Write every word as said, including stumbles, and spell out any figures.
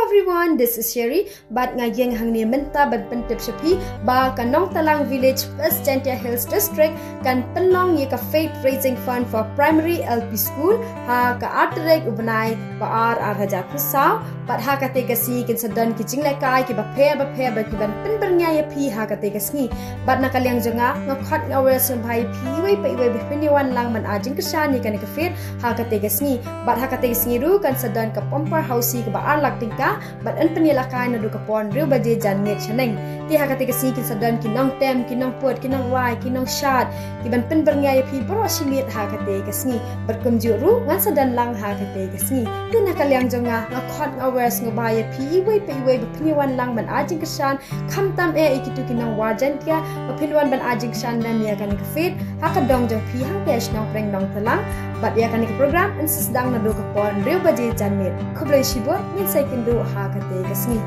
Everyone, this is Sherry. Bad nga ïeng hangne mynta ban pyntip sha phi ba ka Nongtalang Village, West Jaintia Hills District, kan pynlong ïa ka Faith Raising Fund for Primary L P School ha ka ar tarik u bnai ba ar, ar hajar arphew saw. Bad ha kata ka sngi kin sa don ki jinglehkai kiba pher ba pher ba ki ban pynbyrngia ïa phi ha kata ka sngi. Bad na ka liang jong nga, nga khot nga wer sngewbha ïa phi iwei pa iwei ba phin ïa wan lang ban ai jingkyrshan ïa kane ka Faith ha kata ka sngi. Bad ha kata ka sngi ruh kan sa don ka bumper housie kaba ar lak tyngka, bad yn pynïalehkai naduh ka por hynriew baje janmiet shaneng. Te ha kata ka sngi kin sa don ki nongtem, ki nongput, ki nongwai, ki nongshad, ki ban pynbyrngia ïa phi baroh shi miet ha kata ka sngi. Bad kumjuh ruh ngan sa don lang ha kata ka sngi. Te na ka liang jong nga, nga khot nga wer sngewbha ïa phi iwei pa iwei ba phin ïa wan lang ban ai jingkyrshan, khamtam eh ïa kito ki nongwar Jaintia ba phin wan ban ai jingkyrshan lem ïa kane ka Faith ha ka dong jong phi hangta ha shnong Pyrshah Nongtalang. Bad ïa kane ka program yn sa sdang naduh ka por hynriew baje janmiet. Khublei shibun, ngin sa ïakynduh ha kata ka sngi.